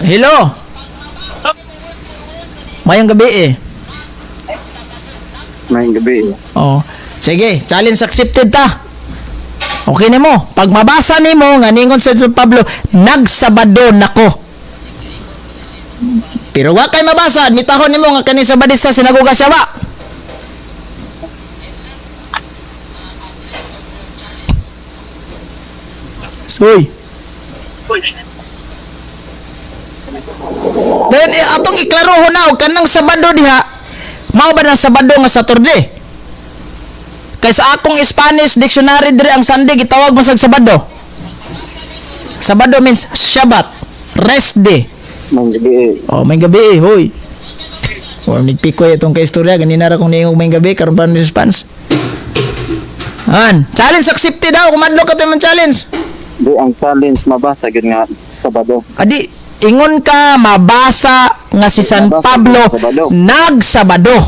Hello. Mayong gabi eh. Mayong gabi. Oh. Sige, challenge accepted ta. Okay nimo. Pag mabasa nimo nga ningon sa San Pablo, nagsabado nako. Pero wa kay mabasa, admitahon nimo nga kani Sabadista sinagoga siya wa. Soy. Then eh, atong iklarohon na og kanang Sabado diha, mao ba nang Sabado nga Saturday? Kay sa akong Spanish dictionary diri ang Sunday gitawag man sa Sabado. Sabado means Shabbat, rest day. Mayong gabi eh. Oh, may gabi eh, hoy. Or nagpikoy itong kay istorya ganina ra kong niingog may gabi karon pa ni response. An, challenge accepted daw kumadlo ka to man challenge. Di ang challenge mabasa gyud nga Sabado. Adi, ingon ka mabasa nga si San Mabasa Pablo Sabado. Nagsabado.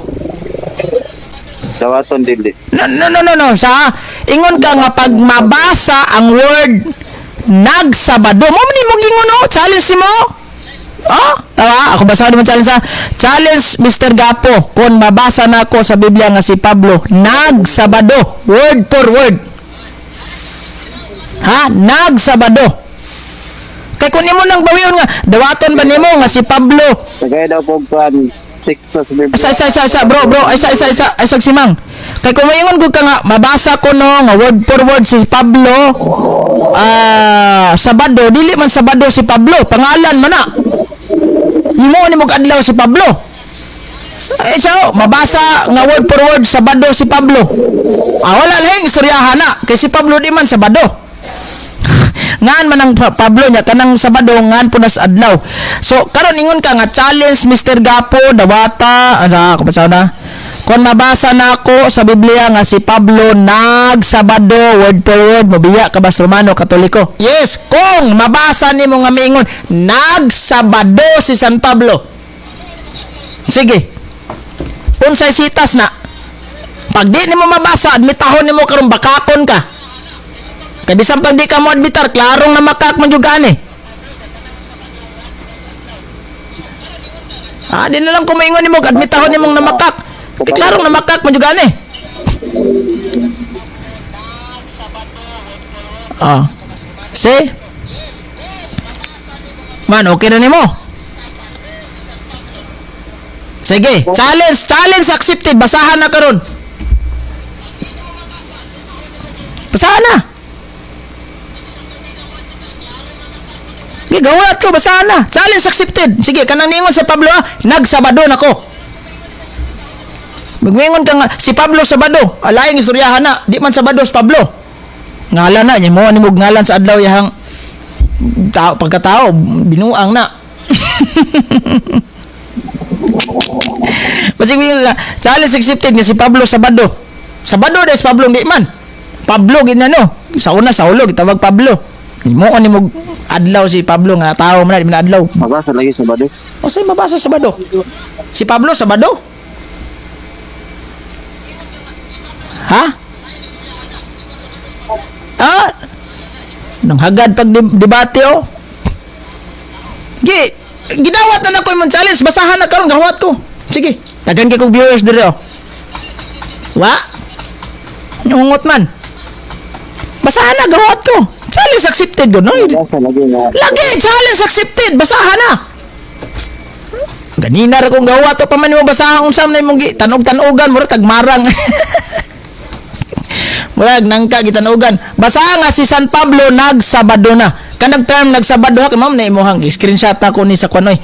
Dawaton dili. No, no, no, no, no. Sa ingon ka nga pag mabasa ang word nagsabado. Mo man mo gingon no? Challenge mo. Oh, tawa, ako basa naman challenge ha. Challenge Mr. Gapo kung mabasa na ako sa Biblia nga si Pablo nagsabado, word for word. Ha? Nagsabado. Kay kung nimo nang bawion nga dawaton ba nimo nga si Pablo? Kagaya daw po kwan teksto sa Biblia. Isa, isa, isa, isa, bro, bro, isa, isa, isa, isa, simang. Kay kung maingon gud ka nga, mabasa ko no, nga word for word si Pablo, ah, Sabado, dili man Sabado si Pablo, pangalan man na. Himo ni mo adlaw si Pablo. Eh, so, mabasa nga word for word Sabado si Pablo. Ah, wala lang istoryahan na, kay si Pablo di man Sabado. Ngan man ang Pablo niya kanang Sabado ngan punas adlaw. So karon ingon ka nga challenge Mr. Gapo dawata ano ako na. Kung mabasa na ako sa Biblia nga si Pablo nagsabado word for word mobiya ka ba sa Romano Katoliko? Yes, kung mabasa nimo nga miingon nagsabado si San Pablo. Sige. Unsay sitas na? Pag di nimo mabasa, admitahon nimo karon bakakon ka. Kay bisan pag di ka mo admitar, klarong na makak man jud ka ani. Ah, di na lang kumingon nimo, admitahon nimong namakak. Kay klarong namakak man jud ka ani. Ah. See? Man, okay na nimo. Sige, challenge, challenge accepted. Basahan na karon. Basahan na. Sige, gawat ko, basahan na. Challenge accepted. Sige, kanang ningon sa Pablo, ah, nagsabado na ko. Magmingon ka nga, si Pablo Sabado, alayng istoryahan na, di man Sabado si Pablo. Ngalan na, niya mo ni mo ngalan sa adlaw yahang tao, pagkatao, binuang na. Basig mingon ka, challenge accepted nga si Pablo Sabado. Sabado des Pablo di man. Pablo ginano, sa una sa ulo gitawag Pablo. Mo ni mo adlaw si Pablo nga tao man na, di man adlaw. Mabasa lagi Sabado. O sa'yo mabasa Sabado? Si Pablo Sabado? Ha? Ah? Nang hagad pag debate oh. Gi, ginawat na nako imong challenge, basahan na karon gawat ko. Sige, tagan kay kog viewers diri oh. Wa? Nungot man. Basahan na gawat ko. Challenge accepted gud no. Mabasa lagi nga. Lagi, challenge accepted. Basahan na. Ganina ra kong gawa to pa man mo basahan unsa man imong tanog-tanogan mura tagmarang. Murag nangka gitanugan. Basahan nga si San Pablo nagsabado na. Kanang term nagsabado ha kay ma'am na imuhang screenshot na ko ni sa kunoy.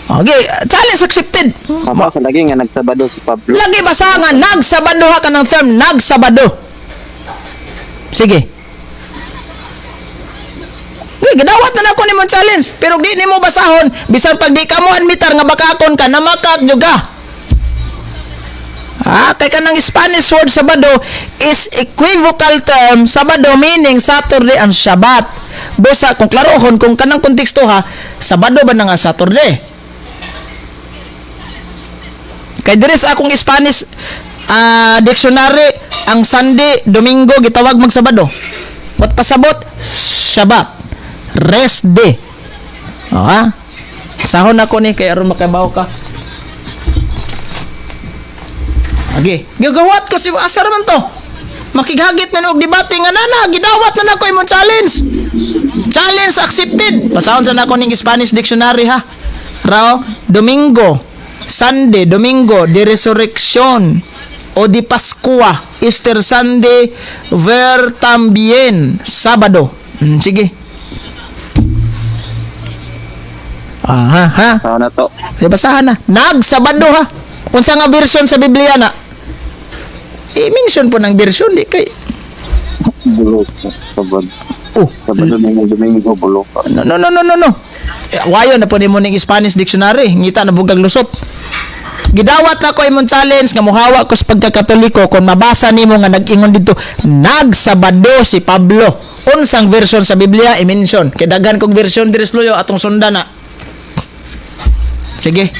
Okay, challenge accepted. Mabasa lagi nga nagsabado si Pablo. Lagi basahan nga nagsabado ha kanang term nagsabado. Sige. Uy, gidawat na nako nimo challenge. Pero di nimo basahon bisan pag di ka mo admitar nga bakakon ka namakak jud ka. Ah, kay kanang Spanish word Sabado is equivocal term. Sabado meaning Saturday and Shabbat. Busa kung klarohon kung kanang konteksto ha, Sabado ba na nga Saturday? Kay diri sa akong Spanish dictionary ang Sunday, Domingo gitawag mag Sabado. What pasabot? Shabbat. Rest day. O, ha? Sahon ako ni kay aron makabaw ka. Agi, gagawat ko si asar man to. Makighagit na og debate nga nana, gidawat na nako imong challenge. Challenge accepted. Basahon sa nako ning Spanish dictionary ha. Rao, Domingo, Sunday, Domingo, de Resurrección o de Pascua, Easter Sunday, ver también, Sabado. Sige. Aha, ha. Sao na to. Di basahan na. Nagsabado ha. Unsa nga version sa Biblia na? I-mention po ng version di kay. Bulok. Sabado. Oh, Sabado, Domingo, Domingo, bulok. no, no, no, no, no, no. Eh, wayo na po nimo ning Spanish dictionary. Ngita na bugag lusot. Gidawat na ko imong challenge nga muhawa ko sa pagkakatoliko kung mabasa nimo nga nag-ingon dito nagsabado si Pablo. Unsang version sa Biblia i-mention. Kay daghan kog version diri sa luyo atong sundan na. Sige.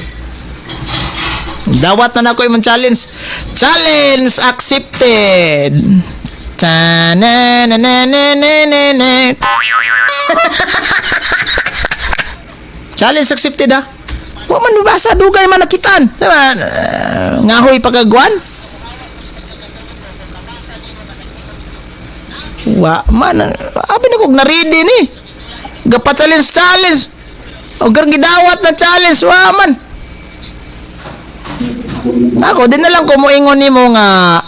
Dawat na nako imong challenge. Challenge accepted. Ta na na na na na na na. Challenge accepted ah. Wa man mabasa dugay man nakitan. Diba? Ngahoy pagagwan. Wa man abi na kog na-ready ni. Gapa-challenge challenge. O gar gidawat na challenge wa man. Ako din na lang ko moingon nimo nga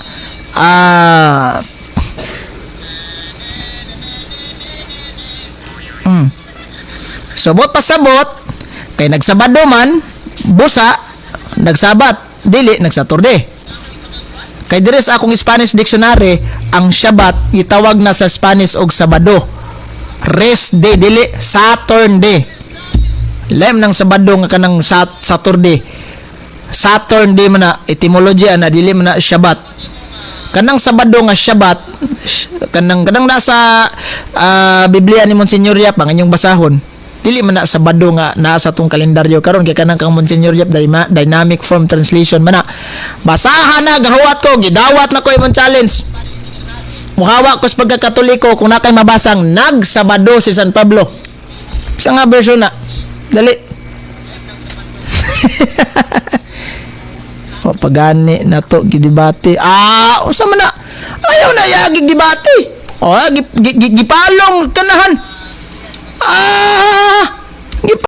Subot pasabot kay nagsabado man busa nagsabat dili nagsaturde. Kay diri sa akong Spanish dictionary ang Shabbat gitawag na sa Spanish og Sabado. Rest day dili Saturn day. Lem ng Sabado nga kanang Saturday. Saturn day man na etymology ana dili man na Shabbat. Kanang Sabado nga Shabbat kanang kanang nasa Biblia ni Monsignor Yap ang inyong basahon. Dili man na Sabado nga naa sa tong kalendaryo karon kay kanang kang Monsignor Yap dynamic form translation man na. Basahan na gahuwat ko gidawat na ko imong challenge. Muhawa ko sa pagkakatoliko kung nakay mabasang nagsabado si San Pablo. Sa nga version na. Dali. O pagani na to gidebate. Ah, unsa man na? Ayaw na yagi debate. O, gipalong kanahan. Ah!